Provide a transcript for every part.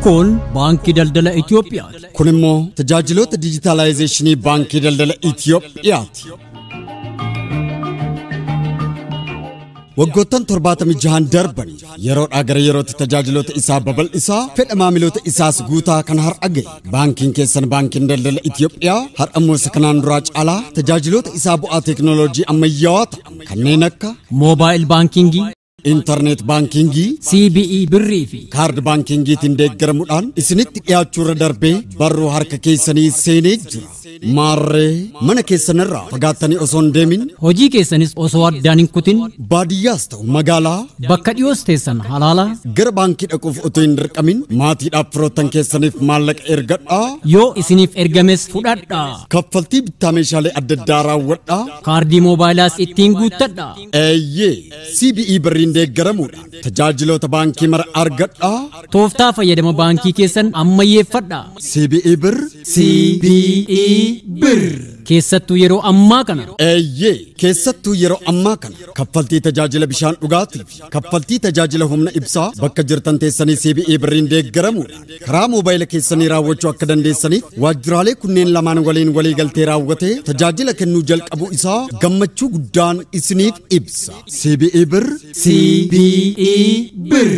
Kun Baankii Daldala Itoophiyaati. Kun immoo tajaajiloota dijitaalaayizeeshinii Baankii Daldala Itoophiyaati. Waggoottan 76 darbaniif yeroodhaa gara yerootti tajaajiloota isaa babal'isaa fedha maamiloota isaas guutaa kan har'a ga'e. Baankiin keessan Baankiin Daldala Itoophiyaa har'a immoo isa kanaan duraa caalaa tajaajiloota isaa bu'aa teekinooloojii ammayyaawaa ta'an kanneen akka moobaayil baankingii, intarneet baankingii, CBE birrii fi kaard baankingiitiin deeggaramuudhaan isinitti dhiyaachuu irra darbee barruu harka keessanii seenee jira. Maarree mana keessanirraa fagaattanii osoo hin deemin, hojii keessanis osoo addaan hin kutin, baadiyyaas ta'u magaalaa, bakka dhiyoos teessan halaala gara baankii dhaquuf otoo hin dirqamin maatiidhaaf firoottan keessaniif maallaqa ergadhaa, yoo isiniif ergames fudhadhaa, kaffaltii bittaa meeshaalee adda addaa raawwadhaa, kaardii moobaayilaas ittiin guuttadhaa. Eeyyee, CBE birriin deeggaramuudhaan tajaajiloota baankii mara argadhaa, tooftaa fayyadama baankii keessan ammayyeeffadhaa. CBE bir, CBE bir keessattuu yeroo ammaa kana. Eeyyee, keessattuu yeroo ammaa kana kaffaltii tajaajila bishaan dhugaatii fi kaffaltii tajaajila humna ibsaa bakka jirtan teessanii CBE birriin deeggaramuudhaan karaa moobaayila keessanii raawwachuu akka dandeessaniif waajjiraalee kunneen lamaan waliin waliigaltee raawwatee tajaajila kennuu jalqabuu isaa gammachuu guddaan isiniif ibsa. CBE bir, CBE bir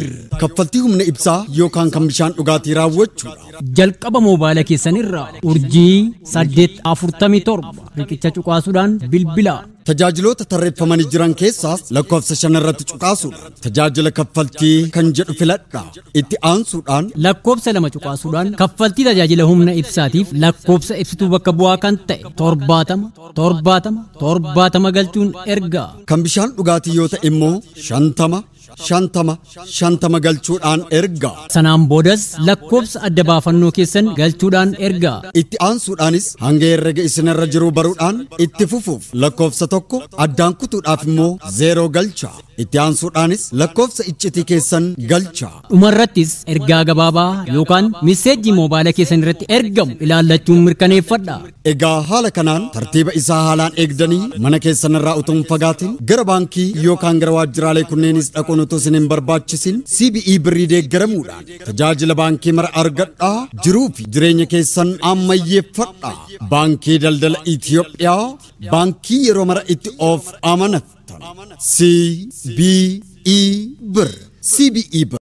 kaffaltii humna ibsaa yookaan kan bishaan dhugaatii raawwachuudha. Jalqaba moobaayila keessanirraa urjii 847 riqicha cuqaasuudhaan bilbilaa. Tajaajiloota tarreeffamanii jiran keessaas lakkoofsa 5 irratti cuqaasuudhaan tajaajila kaffaltii kan jedhu filadhaa. Itti aansuudhaan lakkoofsa 2 cuqaasuudhaan kaffaltii tajaajila humna ibsaatiif lakkoofsa ibsituu bakka bu'aa kan ta'e 70 70 70 galchuun ergaa. Kan bishaan dhugaatii yoo ta'e immoo 50 50 50 galchuudhaan ergaa. Sanaan boodas lakkoofsa adda baafannoo keessan galchuudhaan ergaa. Itti aansuudhaanis hanga herrega isinirra jiru baruudhaan itti fufuuf lakkoofsa 1 addaan kutuudhaaf immoo 0 galcha. Itti aansuudhaanis lakkoofsa iccitii keessan galcha. Dhumarrattis ergaa gabaabaa yookaan miseejjii moobaayila keessan irratti ergamu ilaallachuun mirkaneeffadha. Egaa haala kanaan tartiiba isaa haalaan eegdanii mana keessan irraa utuu hin fagaatin gara baankii yookaan gara waajjiraalee kunneenis dhaquun utuu isin hin barbaachisin CBE birrii deeggaramuudhaan tajaajila baankii mara argadhaa, jiruu fi jireenya keessan ammayyeeffadhaa. Baankii Daldala Itoophiyaa, baankii yeroo mara itti of amanattan. CBE bir, CBE bir.